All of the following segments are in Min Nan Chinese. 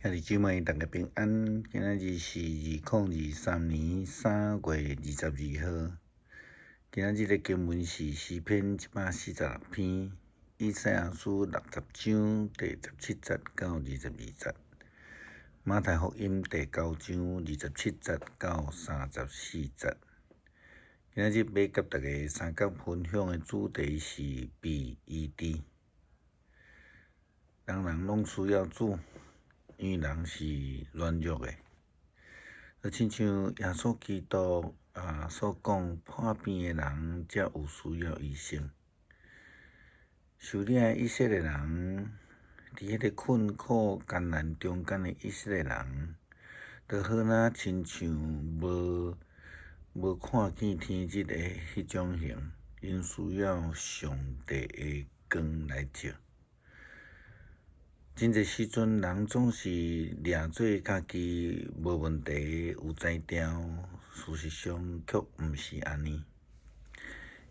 兄弟姊妹，大家平安。今仔日是2023年3月22號。今仔日的經文是詩篇146篇，以賽亞書60章第17節到22節，馬太福音第9章27節到34節。今仔日欲佮大家相共分享的主題是被醫治。人人攏需要主，因為人是軟弱的，就親像耶穌基督所講，破病的人才有需要醫生。受掠的以色列人，佇彼個困苦艱難中間的以色列人，就好若親像無看見天日的彼種形，𪜶需要上帝的光來照。真濟時陣，人總是掠做家己無問題、有才調，事實上卻毋是按呢。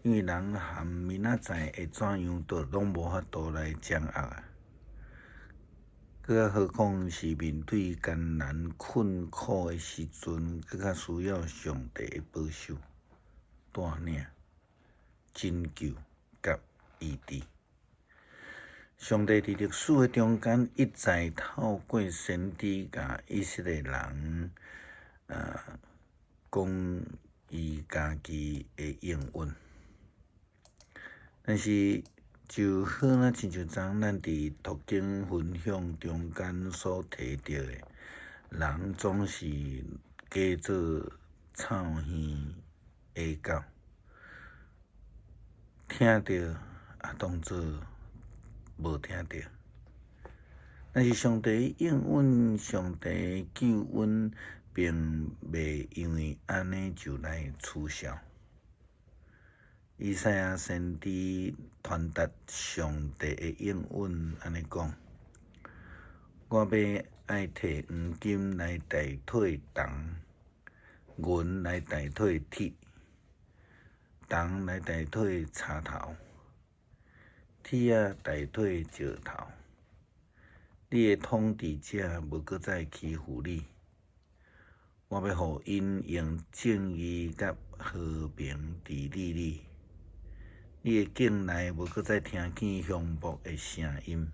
因為人含明仔載會怎樣，都攏無法度來掌握啊。閣較何況是面對艱難困苦的時陣，閣較需要上帝的保守、帶領、拯救佮醫治。上帝佇歷史的中間一再透過先知共以色列人講伊家己的應允，但是就好若親像昨咱佇讀經分享中間所提著的，人總是假做臭耳的狗，聽著當做無聽著，但是上帝應允，上帝救恩，並袂因為按呢就來取消。以賽亞先知傳達上帝的應允，按呢講：我欲愛提黃金來代替銅，銀來代替鐵，銅來代替柴頭。鐵仔代替石頭，你的統治者無閣再欺負你。我欲予𪜶用正義佮和平治理你。你的境內無閣再聽見凶暴的聲音，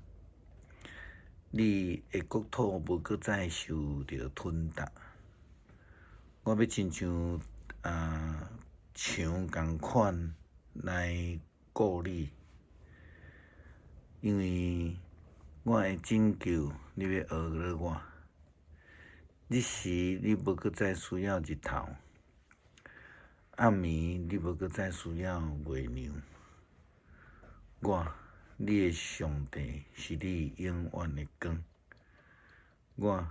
你的國土無閣再受著吞踏。我欲親像牆仝款來顧你。因為我的拯救，你欲學落我。日時你無閣再需要日頭，暗暝你無閣再需要月娘。我，你的上帝是你永遠的光。我，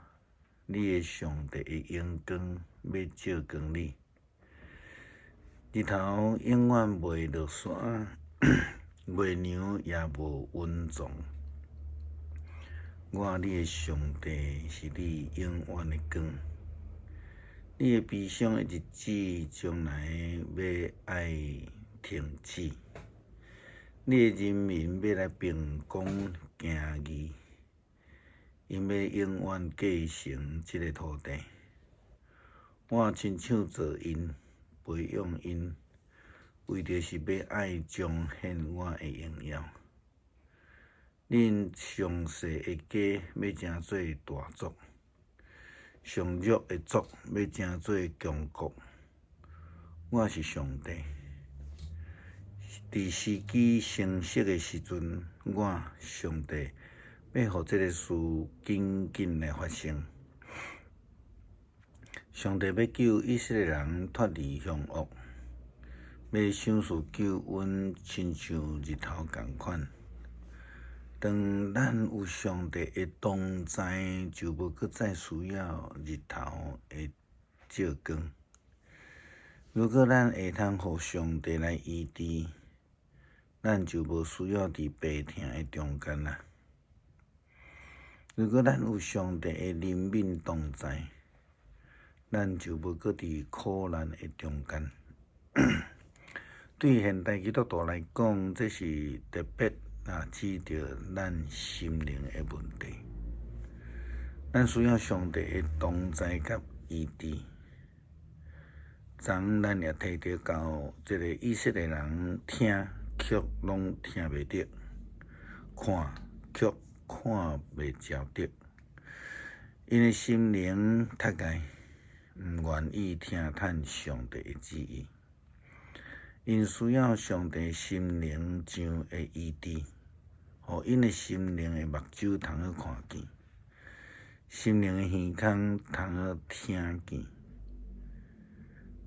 你的上帝的榮光欲照光你。日頭永遠袂落山。月娘也無隱藏。我你的上帝是你永遠的光。你的悲傷的日子將來欲愛停止。你的人民欲來憑公行義，𪜶欲永遠繼承這个土地。我親手造𪜶，培養𪜶。為著是欲愛彰顯我的榮耀。恁上細的家欲成做大族，上弱的族欲成做強國。我是上帝，佇時機成熟的時陣，我上帝欲予這个事緊緊來發生。上帝欲救以色列人脫離兇惡。欲賞賜救恩，親像日頭仝款。當咱有上帝的同在，就無閣再需要日頭的照光。如果咱會通予上帝來醫治，咱就無需要佇病痛的中間啦。如果咱有上帝的憐憫同在，咱就無閣佇苦難的中間。對現代基督徒來講，這是特別指著咱心靈的問題。咱需要上帝的同在佮醫治。昨咱也提著到，這个以色列人聽卻攏聽袂著，看卻看袂著著，𪜶的心靈窒礙，毋願意聽探上帝的旨意。𪜶需要上帝心靈上的醫治，予𪜶的心靈的目睭通好看見，心靈的耳孔通好聽見。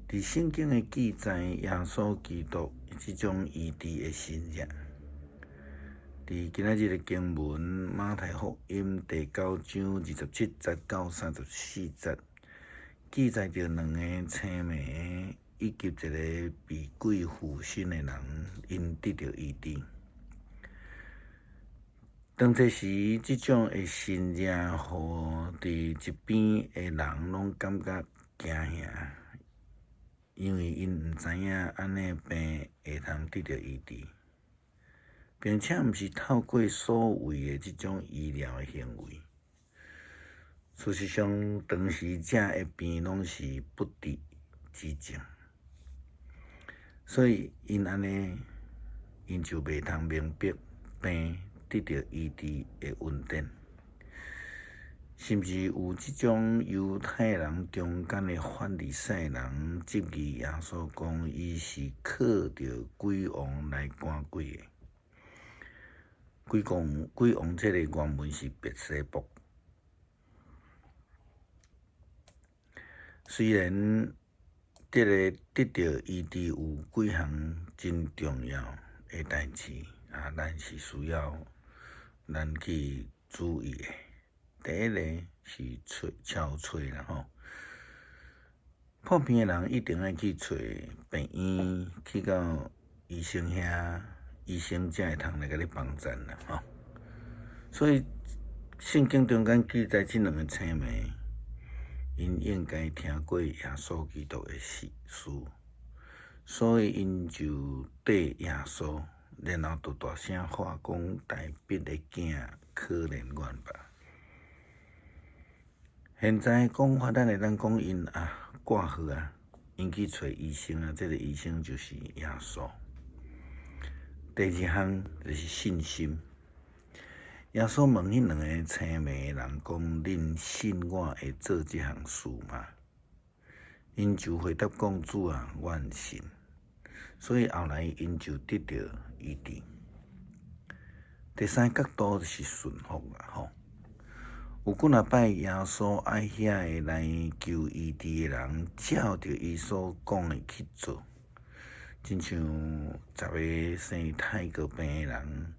佇聖經的記載，耶穌基督這種醫治的神跡。佇今仔日的經文，馬太福音第九章27節到34節，記載著兩个青盲以及一个被鬼附身的人，𪜶得著醫治。當這時，這種的神跡，予佇一邊的人攏感覺驚嚇，因為𪜶毋知影按呢病會通得著醫治，並且毋是透過所謂的這種醫療的行為。事實上，當時這的病攏是不治之症，所以𪜶按呢，𪜶就袂通明白病得著醫治的恩典，甚至有這種猶太人中間的法利賽人質疑耶穌講，伊是靠著鬼王來趕鬼的。鬼王，鬼王這个原文是別西卜。雖然這个得著醫治有幾項真重要的代誌啊，咱是需要咱去注意的。第一个是揣敲揣啦吼，破病的人一定愛去揣病院，去到醫生遐，醫生才會通來共你幫贊啦吼。所以聖經中間記載這兩个青盲，𪜶應該聽過耶穌基督的事，所以𪜶就綴耶穌，然後就大聲喊講：大衛的囝，可憐阮吧！現在講法，咱會當講𪜶啊掛號啊，𪜶去揣醫生啊，這个醫生就是耶穌。第二項就是信心。耶穌問彼兩个青盲的人講：恁信我會做這項事嗎？𪜶就回答講：主啊，阮信。所以後來𪜶就得著醫治。第三个角度就是順服啦，吼。有幾若擺耶穌愛遐个來求醫治的人，照著伊所講的去做，親像十个生泰國病的人，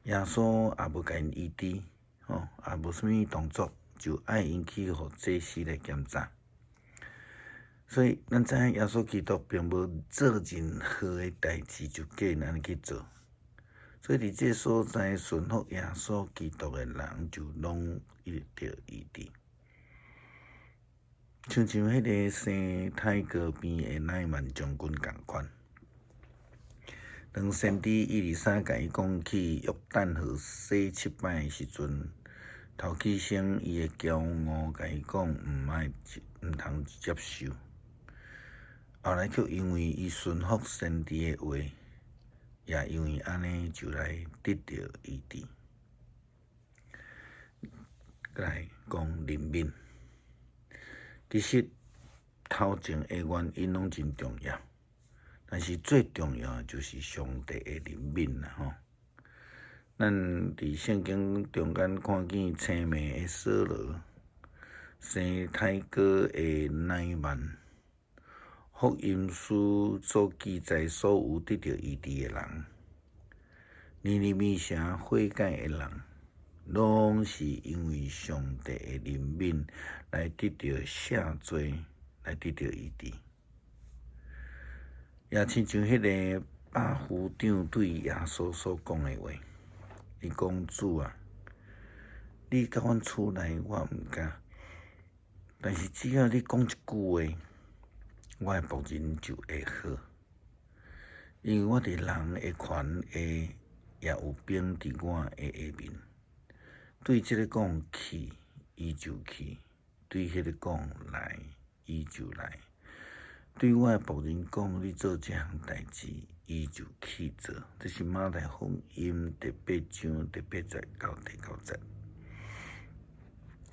耶穌也無共𪜶醫治，吼，也無啥物動作，就愛𪜶去予祭司來檢查。所以，咱知影耶穌基督並無做任何的代誌，就叫𪜶按呢去做。所以，佇這所在順服耶穌基督的人，就攏會得醫治。親像彼个生泰國病的乃縵將軍仝款，當先知以利沙共伊講去約旦河洗七擺的時陣，頭起先伊的驕傲共伊講毋愛毋通接受，後來卻因為伊順服先知的話，也因為按呢就來得著醫治。來講憐憫，其實頭前的原因攏真重要，但是最重要的就是上帝的憐憫啦吼。咱佇聖經中間看見青盲的掃羅，生泰哥的乃縵，福音書所記載所有得著醫治的人，尼尼微城悔改的人，攏是因為上帝的憐憫來得著赦罪，來得著醫治。也親像彼个百夫長對耶穌所講的話，伊講：主啊，你到阮厝內，我毋敢，但是只要你講一句話，我的僕人就會好。因為我佇人的權下，也有兵佇我的下面。對這个講去，伊就去；對彼个講來，伊就來；對我的僕人講，你做這項代誌，伊就去做。這是馬太福音第八章第八節到第九節。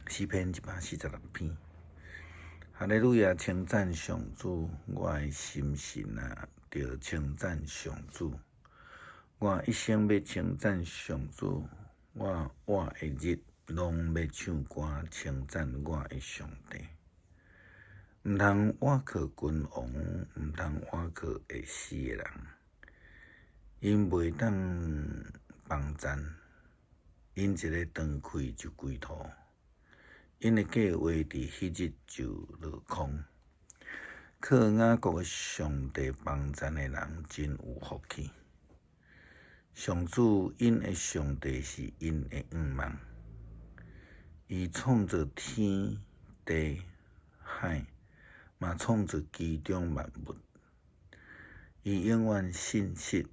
詩篇146篇。哈利路亞，稱讚上主，我的心神啊，著稱讚上主。我一生欲稱讚上主，我活的日攏欲唱歌稱讚我的上帝。毋通倚靠君王，毋通倚靠會死的人，𪜶袂當幫贊，𪜶一个斷氣就歸土，𪜶的計劃佇彼日就落空。靠雅各的上帝幫贊的人真有福氣。上主𪜶的上帝是𪜶的向望，伊創造天地海，嘛創造其中萬物。伊永遠信實，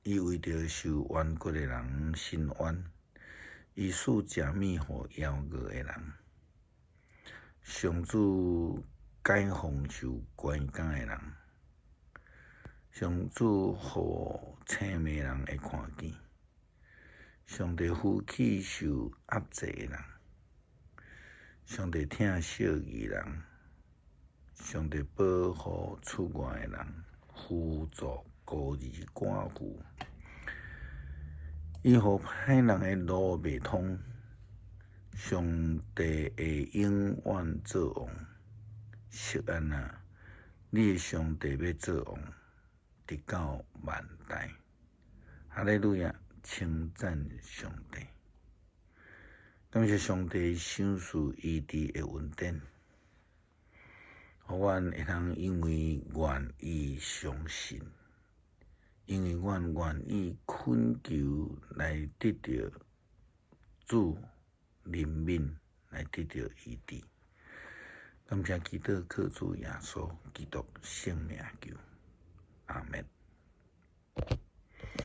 伊為著受冤屈的人伸冤，伊賜食物予枵餓的人。上主解放受關監的人，上主予青盲人會看見，上帝扶起受壓制的人，上帝疼惜義人，上帝保護出外的人，扶助孤兒寡婦。伊予歹人的路袂通，上帝會永遠做王。錫安啊，你的上帝欲做王，直到萬代。哈利路亞，稱讚上帝。感謝上帝賞賜醫治的恩典，予阮會通因為願意相信，因為阮願意懇求來得著主憐憫，來得著醫治。感謝祈禱靠主耶穌基督聖名求，阿們。